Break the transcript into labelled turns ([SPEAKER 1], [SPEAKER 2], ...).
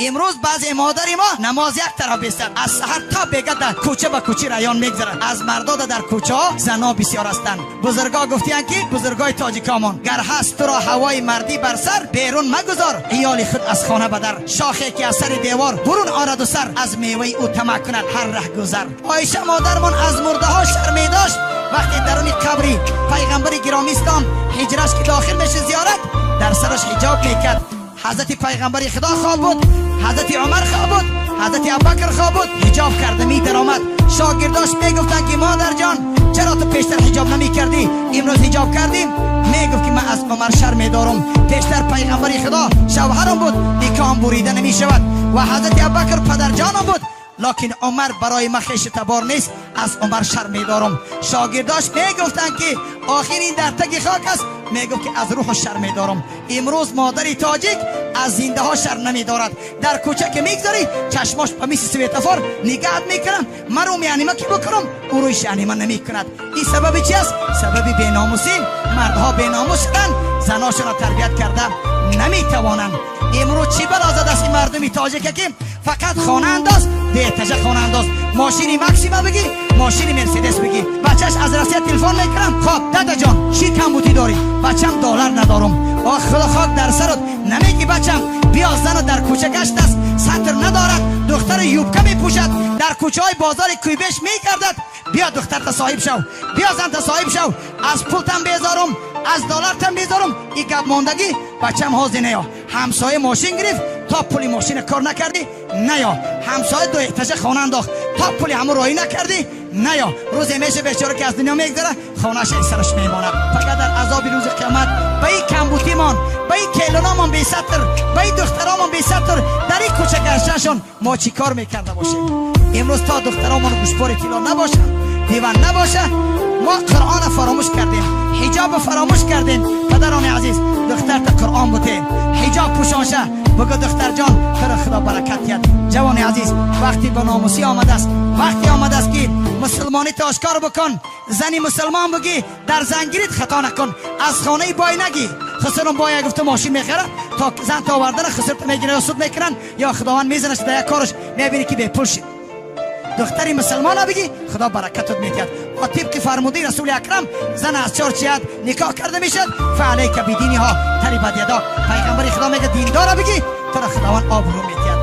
[SPEAKER 1] Имрӯз баъзе модари мо намоз як тараф бистад, аз саҳар то бега дар кӯча ба кӯчи район мегзарад. Аз мардода дар кӯчаҳо зано бисёр ҳастанд. Бузургҳо гуфтиянд, ки бузургои тоҷикомон: гар ҳаст туро ҳавои мардӣ бар сар, берун магузор иёли худ аз хона ба дар. Шохе ки аз сари девор бурун ораду сар, аз меваи ӯ тамаъ кунад ҳар раҳгузар. Оиша модармон аз мурдаҳо шарм медошт. Вақте даруни қабри пайғамбари гиромӣ ислом ҳиҷраш ки дохил мешуд зиёрат, дар сараш ҳиҷоб мекард. Ҳазрати пайғамбари худо хоб буд, ҳазрати Умар хоб буд, ҳазрати Абубакр хоб буд, ҳиҷоб карда медаромад. Шогирдош мегуфтанд, ки модарҷон, чаро ту пештар ҳиҷоб намекардӣ, имрӯз ҳиҷоб кардӣ? Мегуфт, ки ман аз Умар шарм медорам. Пештар пайғамбари худо шавҳарам буд, никоҳам бурида намешавад, ва ҳазрати Абубакр падарҷонам буд, локин Умар барои ман хеши табор нест, аз Умар шарм медорам. Шогирдош мегуфтанд, ки охир ин дар таги хок аст. Мегуфт, ки аз рӯҳу шарм медорам. Имрӯз модари тоҷик аз зиндаҳо шарм намедорад. Дар кӯча ки мегзарӣ, чашмош ба мисли светофор нигаҳат мекунам, мару меанима ки бикунам, ӯ рӯи шаънима намекунад. Ин сабаби чи аст? Сабаби беномусӣ. Мардҳо беномус шуданд, заношонро тарбият карда наметавонанд. Имрӯз чӣ бало задааст ин мардуми тоҷика, ки фақат хонаандоз, деэтажа хонаандоз, мошини Максима бигӣ, мошини Мерседес бигӣ. Бачаш аз Россия телефон мекунам: «Хоб, дадаҷон, чӣ камбудӣ дорӣ?» «Бачам, доллар надорам». Ох, худо хок дар сарот, намегӣ: «Бачам, биё, зану дар кӯча гаштааст, сатр надорад, духтари юбка мепӯшад, дар кӯчаҳои бозори Куйбеш мегардад. Биё, духтарта соҳиб шав, биё, занта соҳиб шав, аз пултам безорум, аз доллартам безорум». И гап мондагӣ: «Бачам, ҳозир неё, ҳамсоя мошин гирифт, то пули мошина кор накардӣ, наё. Ҳамсоя ду этажа хона андохт, то пули ҳамун роҳӣ накардӣ, наё». Рӯзе меша, бечора ки аз дунё мегзара, хонааш сараш мемонад. Фақат дар азоби рӯзи қиёмат ба ин камбутимон, ба ин келуномон бесатр, ба ин духтаромон бесатр дар ин кӯча гаштаншон мо чӣ кор мекарда бошем? Имрӯз то духтаромон гӯшпори тилло набошанд, диван набоша, мо Қуръона фаромӯш кардем, ҳиҷоба фаромӯш кардем. Падарони азиз, духтарта Қуръон буте, ҳиҷоб пӯшонша, бугӯ: «Духтарҷон, туро Худо баракат диҳад». Ҷавони азиз, вақти ба номусӣ омадааст, вақте омадааст, ки мусулмонита ошкор бикун, зани мусулмон бугӣ, дар зангирит хато накун, аз хонаи бой нагӣ. Хусурум боя гуфта мошин мехарад, то зан то овардана хусурта мегирад, ё суд мекунанд, ё Худованд мезанаш дар як кораш, мебинӣ, ки бепул шид. Духтари мусулмона бигӣ, Худо баракатот медиҳад. Ва тибқи фармудаи Расули Акрам, зан аз чор ҷиҳат никоҳ карда мешавад: فعليك بدينها تربت يداك. Пайғамбари Худо мега: «Диндора бигӣ, туро Худованд обрӯ медиҳад».